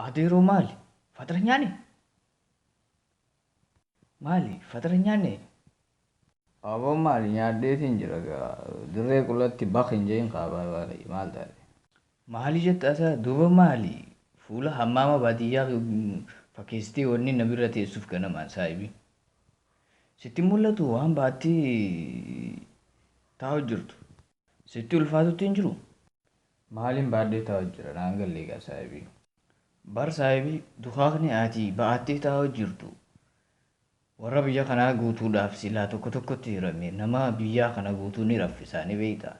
Adeeroo maali? Fatara nyaanne? Maali? Fatara nyaanne? Aboo maali nyaadheetiin jira gaa dirree qullatti baq hin jehin kaa maal taate? Maali jetta asaa duuba maali? Fuula hammaama baadiyyaa fakkeessitee wanni na bira teessuuf ganamaan saahibii. Sitti mul'atu waan baattee taa'u jirtu. Sitti ulfaatutti hin jiru. Maaliin baadhee taa'u jira naan galle gaa saahibii. Bar saahibii dukaakni ati ba'attee taa'u jirtu warra biyya kanaa guutuudhaaf silaa tokko tokkotti hirame nama biyyaa kana guutuu ni raffisaa ni beektaa.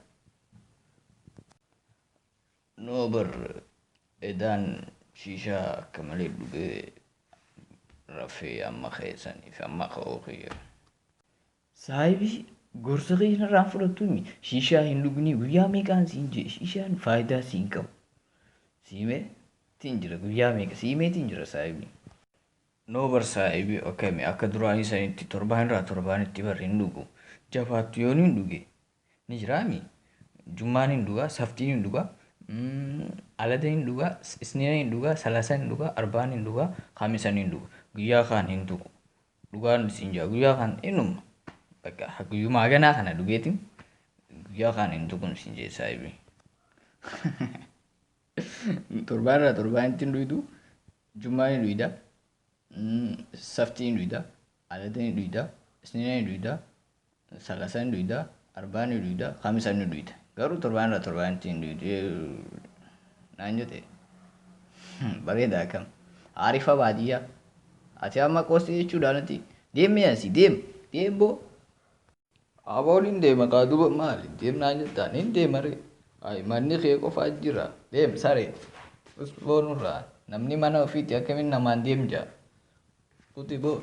Noo bar edaan shiishaa akka malee dhugee rafee amma keessaniif amma ka'uu kiyya. Saahibii gorsa kee irraan fudhattuumi shiishaa hin dhugnii guyyaa meeqaan siin jee shiishaan faayidaa siin qabu. Siimee tiin jira guyyaa meeqa siimee tiin jira saahibii. Noo bar saahibii akkami akka duraanii sanitti torbaan irraa torbaanitti bar hin dhugu. Jabaattu yoon hin dhuge ni jiraami. Jummaan hin dhugaa, saftiin hin dhugaa, alada hin dhugaa, isniina hin dhugaa, salasan hin dhugaa, arbaan hin dhugaa, kamisan hin dhuga. Guyyaa kaan hin tuqu. Dhugaan siin jaa guyyaa kaan inuma. Bakka guyyumaa ganaa kana dhugeetiin guyyaa kaan hin tuqun siin jee saahibii. Torbaan irraa torbaanitti hin dhuydu, jummaan hin dhuyda, saftiin hin dhuyda, alada hin dhuyda, isniina hin dhuyda, salasa hin dhuyda, arbaan hin dhuyda, kamisa hin dhuyda. Garuu torbaan irraa torbaanitti hin dhuydu. Naan jette. Bareeda akkam. Aarifa baadiyyaa. Ati amma qoostii jechuudha natti. Deemee asii deem. Deem boo. Aboon hin deema kaa duba maali? Deem naan jettaan hin deema ree. Ay manni kee qofaa jira. Deem saree. Us boonurraa. Namni mana ofiitti akkamiin namaan deem jaa. Kuti boo.